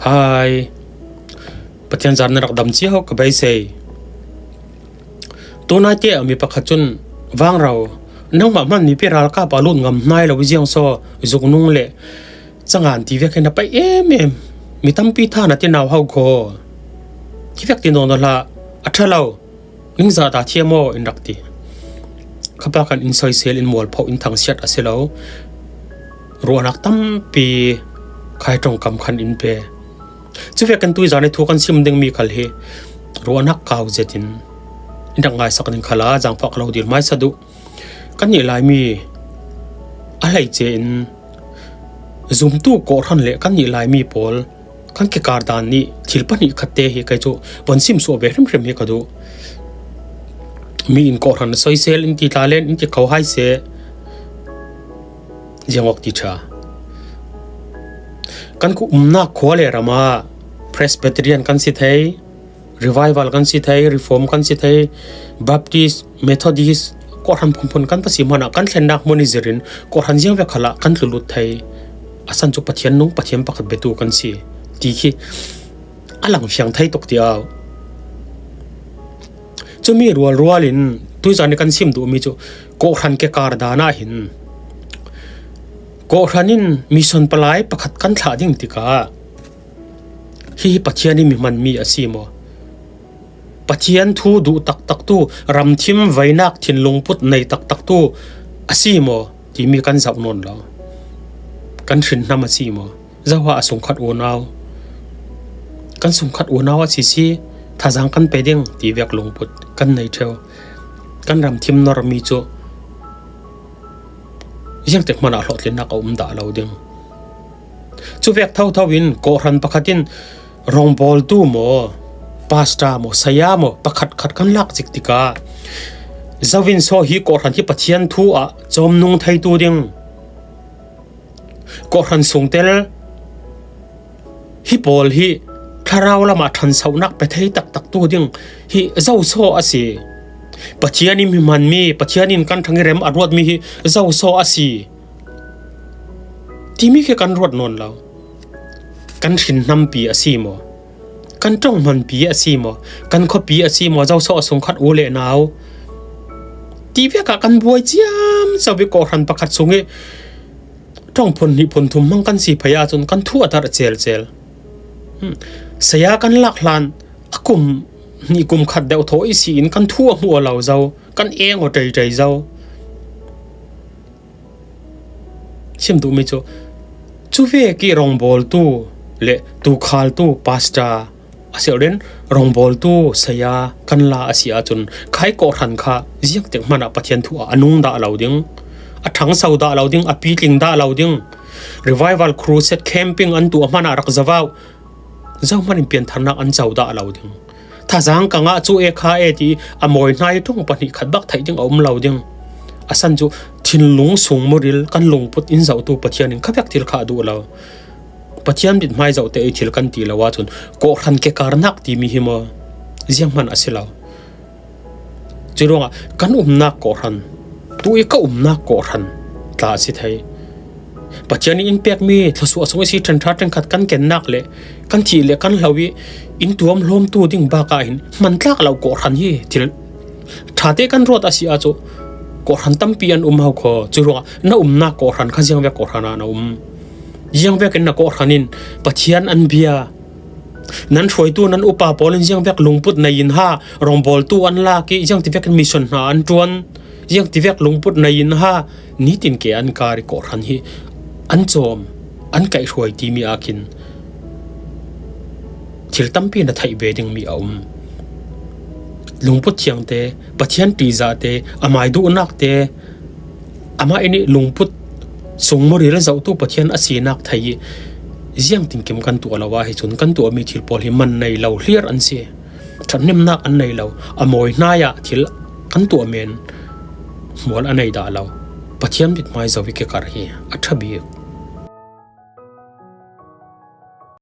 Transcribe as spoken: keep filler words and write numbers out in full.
Ai, Pathian zan na rak dam cio ka beisei. Tunaite a mi pakhat cun, "Vangrau, nangmah hman mipi ralkap a lut ngam hnai lo i ziang saw, zuk nung le cangan ti vek hi na paih em em. Mi tampi tha na ti nau hau khaw. Ti vek ti nawn aw hlah, a ṭha lo. Ningzah ta thiam aw," in rak ti. Khapa khan in soisel, in mualpho, in thangsiat a si lo. Ruahnak tampi khai ṭongkam khan in pe. Cu vek kan tuizan i thu kan sim dingmi khal hi ruahnak kau zetin in rak ngaisak ding khala zaangfak lo dil hmaisa duh. Kan nih Laimi a hleice in zumtu kawhhran le kan nih Laimi pawl kan kikar dan nih thil pahnih khatte hi kei cu von sim suah ve hrimhrim hi ka duh. Mi in kawhhran soisel in ti tla len in ti kho hai seh. Ziangawk ti ṭha. Kan ku umnak khua le ramah Presbyterian kan si thei, Revival kan si thei, Reform kan si thei, Baptist, Methodist, kawhhran phunphun kan va si hmanah kan thlennak hmun i zirin kawhhran ziang vek khalah kan tlulut thei. A san cu Pathian nung, Pathian pakhat biatu kan si ti khi a lang fiang thei tuk ti au. Cumi rualrual in tuizan i kan sim duhmi cu kawhhran kekar dan ah hin kawhhran in mission palai pakhat kan thlah ding tikah hihi Pathian in mi hmanmi a si maw? Pathian thu duh taktaktu, ramthim veinak thinlungput nei taktaktu a si maw timi kan zoh nawn lo. Kan hrinhnam a si maw? Zoha a sungkhat unau, kan sungkhat unau a sisi, thazang kan pe ding ti vek lungput kan nei ṭheu. Kan ramthim normi cu ziangtik hmanah hlawhtlinnak a um dah lo ding. Cu vek thotho in kawhhran pakhat in rawngbawltu maw, pastor maw, saya maw, pakhat khat kan lak cik tikah, zo in saw hi kawhhran hi Pathian thu ah cawmnung theitu ding, kawhhran sungtel hi pawl hi thlarau lamah ṭhansohnak pe thei taktaktu ding hi zo saw a si? Pathian in mi hmanmi, Pathian in kan ṭhang i rem a ruatmi hi zo saw a si timi khi kan ruat nawn lo. Kan hrinhnampi a si maw? Kan ṭong hmanpi a si maw? Kan khuapi a si maw? Zo saw a sungkhat u le nau ti vekah kan buai ciam zo i kawhhran pakhat sung i ṭong phun hnih phun thum hmang kan si phei ahcun kan thu a darh celcel. Hmm. Saya kan lak hlan a kum hnih kum khat deuh thaw i si in kan thu a hmuh aw lo zo, kan eng aw ṭeiṭei zo. Sim duhmi cu, cu vek i rawngbawltu le tuukhaltu pastor a si loin rawngbawltu saya kan la a si ahcun khai kawhhran kha ziangtik hmanah Pathian thu ah a nung dah lo ding, a ṭhangso dah lo ding, a pitling dah lo ding. Revival, crusade, camping an tuah hmanah rak zavau zohman in piantharnak an co dah lo ding. Thazang ka ngah cu e kha e ti a mawi hna i ṭong pahnih khat bak theih ding a um lo ding. A san cu thinlung sung muril kan lungput in zohtu Pathian in khavek thil kha a duh lo. Pathian mithmai zohte i thil kan ti lo ahcun kawhhran kekarnak timi hi maw zianghman a si lo. Curuangah kan umnak kawhhran, tu i ka umnak kawhhran tla a si thei. Pathian in in pekmi thluasuah sung i si ṭhenṭha ṭhenkhat kan kennak le kan thih le kan hlo i in tuam hlawmtu ding bakah hin hmantlak lo kawhhran hi thil ṭhate kan ruat a si ahcun kawhhran tampi an um hau kho. Curuangah na umnak kawhhran kha ziangvek kawhhran ah na um? Ziangvek in na kawhhran in Pathian an bia? Nan hruaitu, nan upa pawl in ziangvek lungput nei in ha, rawngbawltu an lak i, ziangtivek in mission hna an ṭuan, ziangtivek lungput nei in ha, nitin ke an kar i kawhhran hi an cawm, an kaihhruai timi ah khin thil tampi na theih ve dingmi a um. Lungput thiangte, Pathian ṭihzahte, amai duhnakte, amah in i lungput sung muril zohtu Pathian a sinak thei i ziangtinkim kan tuah lo ah hi cun kan tuahmi thil pawl hi man nei lo hlir an si. Ṭhathnemnak an nei lo, a mawi hnaiah thil kan tuah men hmual a nei dah lo. Pathian mithmai zo i kikar hi a ṭha bik.